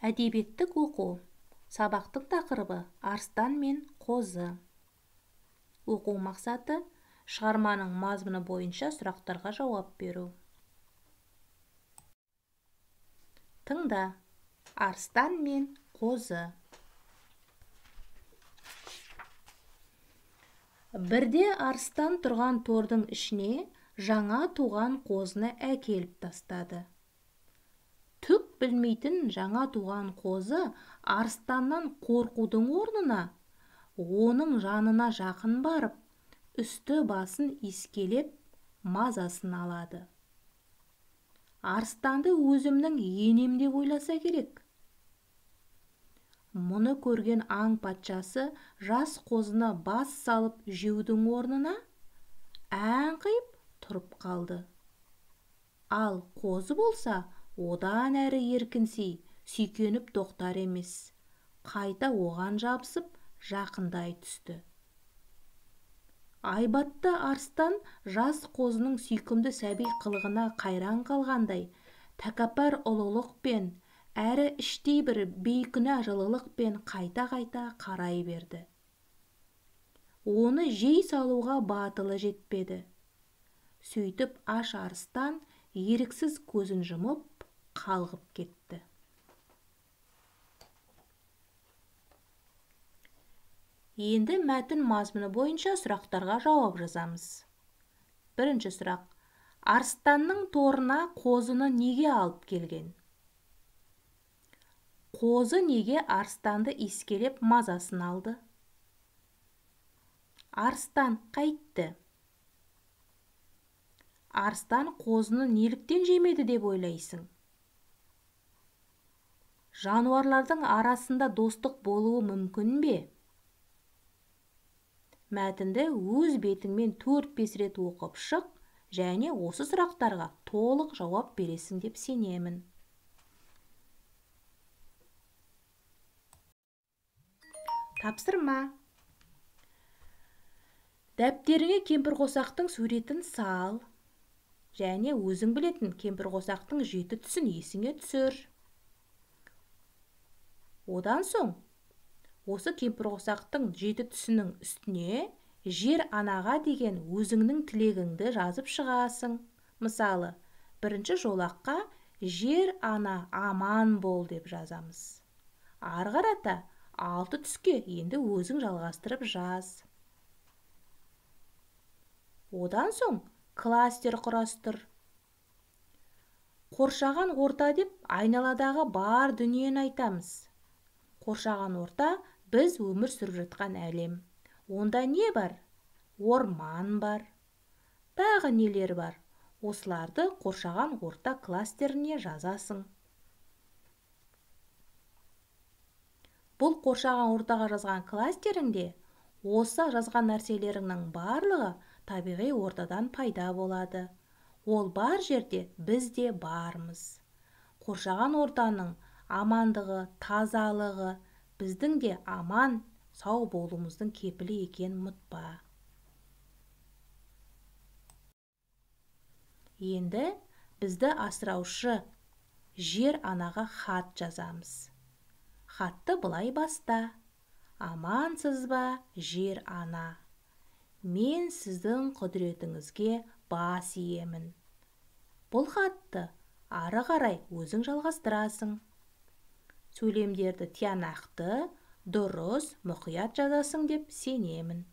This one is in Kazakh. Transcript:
Әдебиеттік оқу. Сабақтың тақырыбы Арыстан мен қозы. Оқу мақсаты шығарманың мазмұны бойынша сұрақтарға жауап беру. Тыңда. Арыстан мен қозы. Бірде арыстан тұрған тордың ішіне жаңа туған қозыны әкеліп тастады. Түк білмейтін жаңа туған қозы арыстаннан қорқудың орнына, оның жанына жақын барып, үсті басын иіскелеп, мазасын алады. Арыстанды өзімнің енем деп ойласа керек. Мұны көрген аң патшасы жас қозыны бас салып жеудің орнына әңқиып тұрып қалды. Ал қозы болса, одан әрі еркінси, сүйкеніп тоқтар емес, қайта оған жабысып жақындай түсті. Айбатты арыстан жас қозының сүйкімді сәби қылығына қайран қалғандай, тәкаппар ұлылықпен, әрі іштей бір бейкүнә жылылықпен қайта-қайта қарай берді. Оны жей салуға батылы жетпеді. Сөйтіп аш арыстан еріксіз көзін жұмып, қалғып кетті. Енді мәтін мазмұны бойынша сұрақтарға жауап жазамыз. Бірінші сұрақ. Арыстанның торына қозыны неге алып келген? Қозы неге арыстанды иіскелеп мазасын алды? Арыстан қайтті? Арыстан қозыны неліктен жемеді деп ойлайсың? Жануарлардың арасында достық болуы мүмкін бе? Мәтінді өз бетіңмен 4-5 рет оқып шық және осы сұрақтарға толық жауап бересің деп сенемін. Тапсырма. Дәптеріңе кемпірқосақтың суретін сал және өзің білетін кемпірқосақтың 7 түсін есіңе түсір. Одан соң осы кемпірқосақтың 7 түсінің үстіне жер анаға деген өзіңнің тілегіңді жазып шығасың. Мысалы, бірінші жолаққа жер ана аман бол деп жазамыз. Ары қарата 6 түске енді өзің жалғастырып жаз. Одан соң кластер құрастыр. Қоршаған орта деп айналадағы бар дүниені айтамыз. Қоршаған орта біз өмір сүріп жатқан әлем. Онда не бар? Орман бар. Тағы нелер бар? Осыларды қоршаған орта кластеріне жазасың. Бұл қоршаған ортаға жазған кластеріңде осы жазған нәрселеріңнің барлығы табиғи ортадан пайда болады. Ол бар жерде біз де бармыз. Қоршаған ортаның амандығы, тазалығы біздің де аман, сау болуымыздың кепілі екенін ұмытпа. Енді бізді асыраушы жер анаға хат жазамыз. Хатты былай баста. Амансыз ба, жер ана? Мен сіздің құдіретіңізге бас иемін. Бұл хатты ары қарай өзің жалғастырасың. Сөйлемдерді тиянақты, дұрыс, мұқият жазасың деп сенемін.